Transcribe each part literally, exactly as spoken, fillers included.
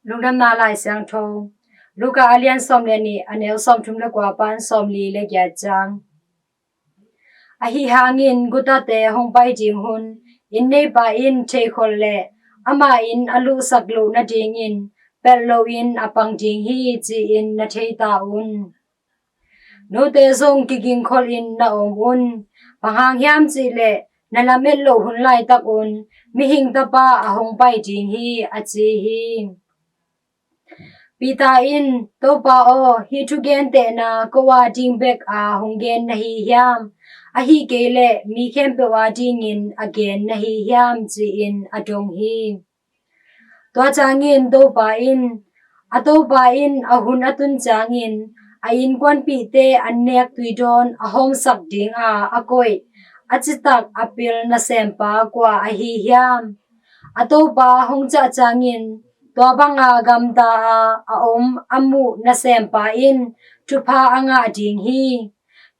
Lungdamna Lai Siangtho, Luka a lian sawm le nih, a neu sawm thum le kua pan sawm li le giat ciang. Ahi hangin gutate hong pai ding hun, inn neipa in theikhol le amah in a luhsak loh nadingin pelh loin a pang ding hi, ci-in na thei ta un. Note zong kigingkholin na om un. Bang hang hiam cih leh na lamet loh hun laitak un Mihing Tapa a hong pai ding hi, a ci hi. Peter in, "Topa aw, hih thugentehna ko a ding bek a hong gen na hi hiam? Ahi kei leh mi khempeuh a dingin a gen na hi hiam?" ci-in a dong hi. Tua ciangin Topa in, a topa in a hun a tun ciangin a innkuanpihte an nek tuidawn a hawmsak dinga a koih, a citak a pil nasempa kua ahi hiam? A topa hong ciah ciangin tua banga gamta a a om a muh nasempa in thupha a ngah ding hi.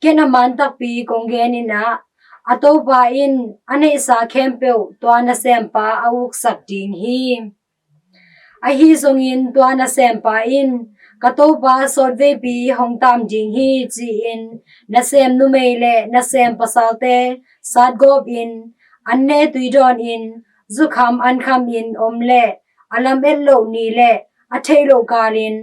Ken a man takpi kong gen in ah, a topa in a neihsa khempeuh tua nasempa a uksak ding hi. Ahi zongin tua nasempa in, "Ka topa sawtveipi hong tam ding hi," ci-in nasem numei le nasem pasalte satgawpin, an ne tuidawnin, zukham an khamin om le a lamet loh ni le a theih loh kalin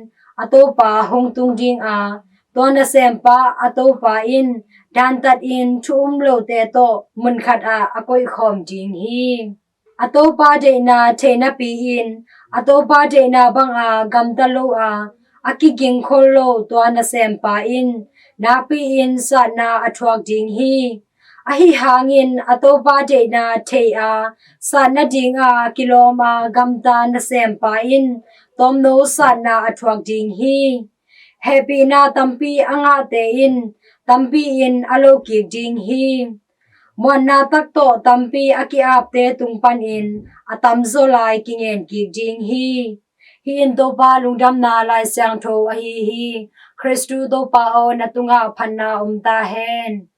a topa hong tung dinga, tua nasempa a topa in dantatin thu um lote tawh munkhat ah a koihkhawm ding hi. A topa deihna thei napi-in a topa deihna banga gamta lo a, a kigingkhol lo tua nasempa in nakpi-in satna a thuak ding hi. Ahi hangin a topa deihna thei a, satna dinga kilawm a gamta nasempa in tawmno satna a thuak ding hi. Hehpihna tampi a ngahte in tampi-in a lo kik ding hi. Muanna tak tawh tampi a ki-apte tung panin a tamzaw lai kingen kik ding hi. Hih in Topa Lungdamna Lai Siangtho ahi hi. Khristu Topa aw, na tungah phatna om ta hen.